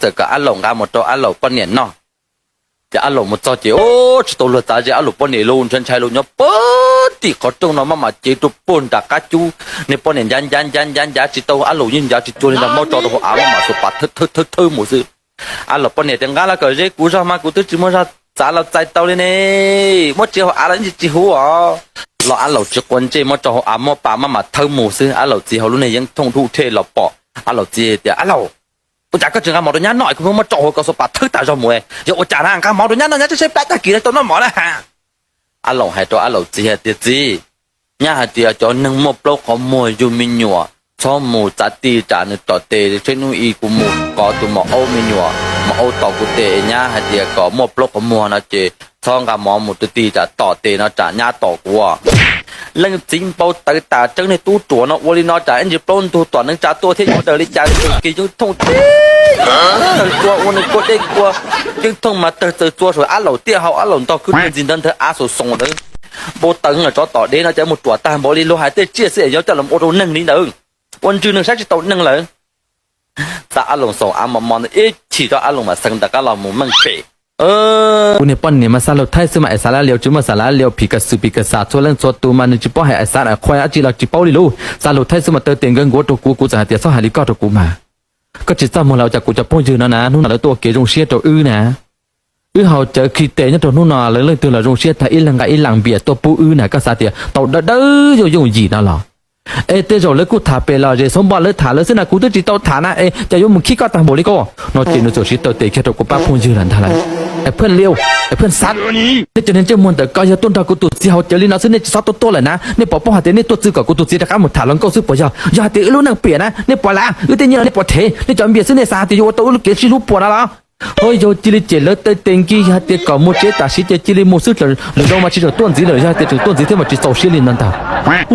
tawm kom Ab Laum nqa mus rau Ab Laum poj niam noj. Ces Ab Laum mus txog ces, o, tsis tau luag txav ze Ab Laum poj niam li, ntshai ntshai li nyob puag tim qhov rooj no maj mam cev rau puag nram qab cub. Niag poj niam ncav ncav ncav ncav ncav tsis tau, Ab Laum yeej ncav tsis cuag li ntag, muab tso rau hauv av maj mam xuas pas thawb thawb thawb mus xwb. Ab Laum poj niam tias, nqa los kom ze kuv zog mas kuv twb tsis muaj zog txav los txais tau li ne. Muab tso hauv av los tsis huv os. Los Ab Laum tsis quav ntsej, muab tso hauv av muab pas maj mam thawb mus xwb. Ab Laum txiv hauv lub niag yeeb thooj dhuj thej los pom, Ab Laum txiv tias, Ab Laum, ua cas koj tsis nqa mov rau nyab noj, kuv pheej muab tso hauv ko xuas pas thawb tas zog mus, yog ua cas na? Nqa mov rau nyab noj, nyab saib saib plab tag kis no tau noj mov na ha. Ab Laum hais rau Ab Laum txiv hais tias, txiv, nyab hais tias cov neeg muaj plaub qhov muag yug me nyuam txhob mus txav ti tsam nws tom tes, tsheej hnub ib kuv mus kov tus maum aub me nyuam, maum aub tom kuv tes, nyab hais tias kom muaj plaub qhov muag no ces txhob nqa mov mus rau ti tsam tom tes no tsam nyab tom kuv. Leej txiv npau taws tas tseeb, niag tub ruam no ua li no tsam ib ntsis plaub ntug tom neev tsa tuaj thiab yuav daws li cas. Kis yeeb thooj tib tawg tsua ua nws kua dej kua, yeeb thooj mas tawg txaws tsua saum Ab Laum tiaj hau, Ab Laum ntog khwb ntxi ntawd ntawd av xoom xoom ntawd. Npau taws tsov tom dev no cas mus ruam tag npaum li, luag hais tej tsiaj xwb es yuav coj los ua rau neeg li ntawd, ua ntswg neeg saib tsis taus neeg lawm. Xa Ab Laum xaum av mos mos ntawd ib chim rau Ab Laum mam xeev rov qab los mus meej pem. Kuv niag poj niam mas xa lus thaib xwb mas es xav lab liau tsis muaj, xav lab liau phim ka xwm phim ka xas txhua leej txhua tus mas nws tsis paub hais xav hais qhua dab tsi los tsis paub li lauj. Xa lus thaib xwb mas taw tes nkawd nkuav rau kuv, kuv txawm hais tias txhob hais li koj rau kuv mas. Koj tsis txaj muag los ua cas kuv cov phooj ywg no na hnub no lawv tuaj ua kev zoo siab rau wb na. Wb haus cawv khi tes nyob rau hnub no lawv leej twg los zoo siab tag ib leeg nqa ib lam npias tuaj pub wb na, koj xav tias tau dawb dawb yooj yooj yim no los? Es tej zaum lawv kuj tham pem los zes xauv npoj lawv tham lawv xwb na, kuv twb tsis tau tham na es cas yuav mus khib koj tag npaum li ko. No ces nws txawm siv taw tes kiag rau kuv pab phooj ywg lawm ntag lauj. Es phooj liau, es phooj xav, nej cov niag ntsej muag ntawm ko yog tuaj nrog kuv tus txiv haus cawv li no xwb nej tsis txhob tuaj tuaj lawm na. Nej puas paub hais tias nej tuaj txwv kom kuv tus txiv rov qab mus tham hluas nkauj xwb puas yog? Yog hais tias wb lub neej piam na nej puas lav, wb tej nyiaj no nej puas them? Nej cov npias xwb nej xav hais tias yuav ua tau wb lub kev sib hlub puas no los? Hos yog cia li cem lawv taw tes nkig, yog hais tias kom mus tsev tam sim ces cia li mus xwb, lwm zaus mas tsis tseem tuaj ntxiv lawm, yog hais tias tseem tuaj ntxiv thiab mas tsis txaus siab li no ntag.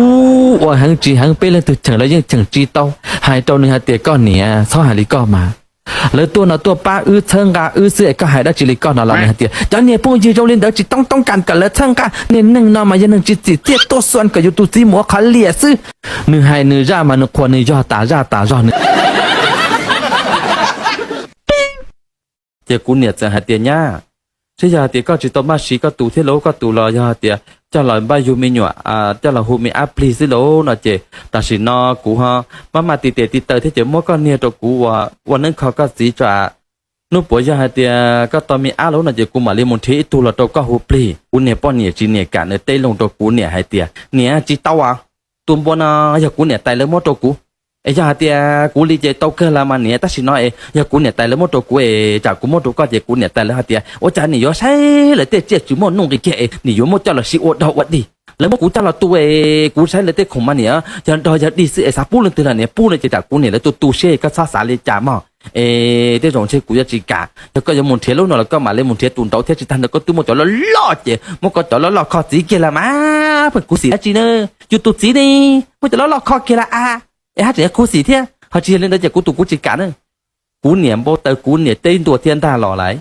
Ub, ua heev tsis heev peb leej twg cheem lawv yeej cheem tsis tau. Hais rau nws hais tias koj niam txhob hais li koj mas, lawv tuaj no tuaj pab wb txhawb nqa wb xwb es koj hais dab tsi li koj no los nws hais tias cov niag phooj ywg zoo li ntawd tsis toob toob kas kom lawv txhawb nqa, niag neeg no mas yog neeg tsis txim txiaj tuaj xuas kom yus tus txiv mus ua qhov liam xwb. Nws hais nws zaj mas nws qhuas nws yog tas zaj tas zog nws. Ces kuv niam txawm hais tias nyab, seb yog hais tias koj tsis tau maj siv koj tus thiab lauj, koj tus los yog hais tias coj los npaj yug me nyuam, coj los hu me ab plig xwb lauj no ces tam sim no kuv ho maj maj ti tes ti taw thiab ces muab koj niag rau kuv ua neeb kho koj txiv tso. Hnub puav yog hais tias koj tau me ab lauj no ces kuv mam li mus nrhiav ib tug los rau koj hu plig. Kuv niag poj niam tsis niam kam nws teb loo rau kuv niam hais tias niam tsis tau as, tus npua no yog kuv niam tais lawv muab rau kuv. Es yog hais tias kuv li ces tau kawg los mas niam, tab sis no es yog kuv niam tais lawv muab rau kuv es tsam kuv muab rau koj ces kuv niam tais lawv hais tias ua cas niam yuav saib lawv tej tsiaj tsis muaj nuj nqis kiag es niam yuav muab coj los siv ua dog ua dig. Lawv muab kuv coj los tu es kuv saib lawv tej khoom mas niam yog dog yog dig xwb es xav pub leej twg los niam pub no ces tsam kuv niam lawv tu tu siab, koj txhob xav li cas mog. Es tej zaum ntshe kuv yuav tsis kam, yog koj yuav mus nrhiav lub no los koj mam li mus nrhiav tus nraud thiab, tsis tag ntawd koj twb muaj cov loj loj ces muab koj cov loj loj kho txiv kiag los mas, pheej khuv xim dab tsi na. Yus tus txiv ne, muab cov loj loj kho kiag los as, es haj tseem yuav khuv xim thiab, ho tsis yog li ntawd ces kuv tus kuv tsis kam na. Kuv niam npau taws kuv niam teb ntua thiab ntag los lawm.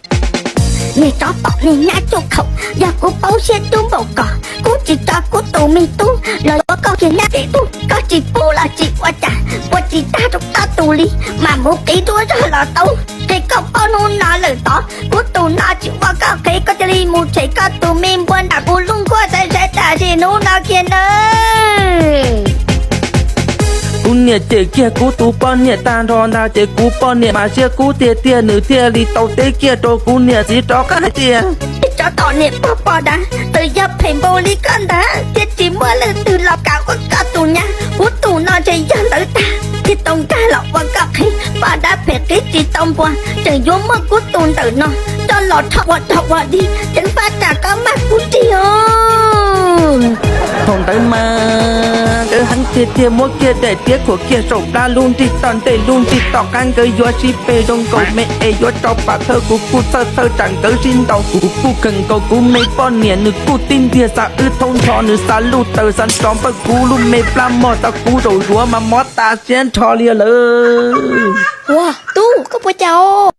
Niag tsov tom niag nyab cuj khaum, yog kuv paub siab cub npaum ko, kuv tsis tso kuv tus me tub los ua koj kiag nyab tub, koj tsis pub los tsis ua cas, ua tsis tag rau koj tus li, mam mus qiv duab zog los tau. Qhia koj paub hnub no lawm tod, kuv tus no tsis ua koj qhev, koj cia li mus tshem koj tus me npua nram kuv lub nkuaj sai sai tam sim hnub no kiag nawb. Kuv niam cem kiag kuv tus poj niam tag nrho ntag ces kuv poj niam mas siab kub tiag tiag, nws thiaj li tau teb kiag rau kuv niam txiv rov qab hais tias, tsov tom niam pog poj dab, txawm yog phem npaum li koj ntag thiab tsis muaj leej twg los kam ua koj tus nyab. Kuv tus no ntshe yog ntawd tag thiaj tau nkag los ua koj qhev. Poj dab phem qhib tsis tau npua, tseem yuav muab kuv tus ntawm no coj los rho ua dog ua dig, ceev faj tsam koj mag kuv rig os. Thaum ntawd mas nkawd heev tiag tiag, muab kiag daim tiab khuam kiag saum plab, lub nrig toj ntej lub nrig toj qab, nkawd yuav sib peg zoo nkaus me es yuav tso pam thawj, kuv kuj txhawj txhawj tsam nkawd sib ntaus, kuv kuj kheem nkaus kuv me poj niam, nws kuj tib ntiag xa wb thoob nrho, nws xa luj taws xa nrov npawj, kuv lub me plab mog xa kuv zaum zuav mas mob tas siab nrho li lawm. Ua tub, koj puas cas?